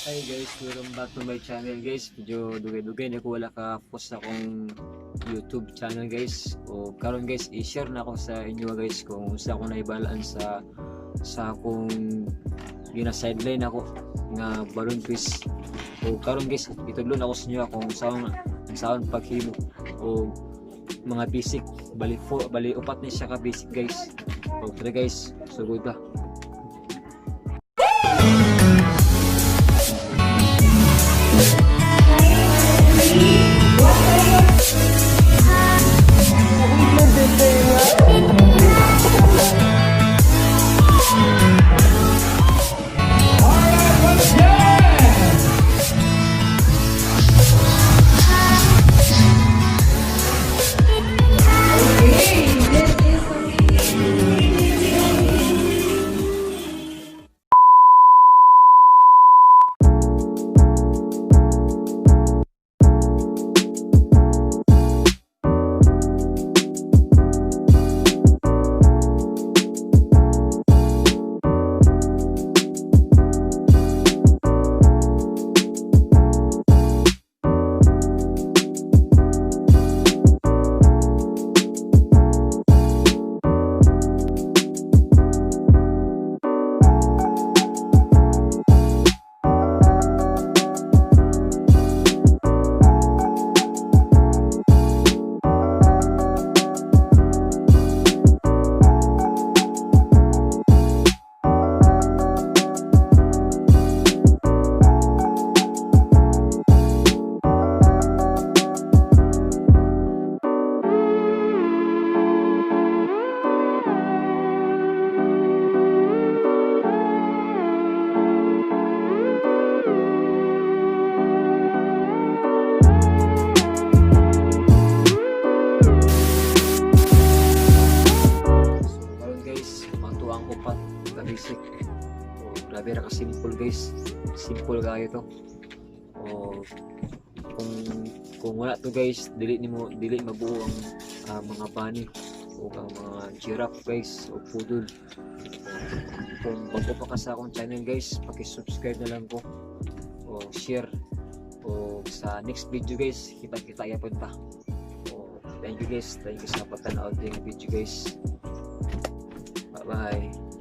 Hi guys, welcome back to my channel, guys. Medyo dugay-dugay na ko wala ka post sa akong YouTube channel, guys. O karon guys, i-share na ako sa inyo, guys, kung unsa ako naibalaan sa akong gina sideline ako nga balloon twist. O karon guys, itudlo na ako sa inyo kung saon paghimo o mga basic, bali four, bali upat ni siya ka basic, guys. O tara guys, sugod ta. Okay, this is So karon guys, matuang upat ka basic. O grabe ra ka simple, guys. Simple kayo to. O kung wala to guys, dili nimo dili mabuo ang mga bunny o ang mga giraffe, guys, o poodle. O, kung bago pa ka sa akong channel guys, paki-subscribe na lang ko o share o sa next video guys, kita-kita yapon ta. O thank you guys, thank you sa pagtanaw ng video, guys. Bye bye.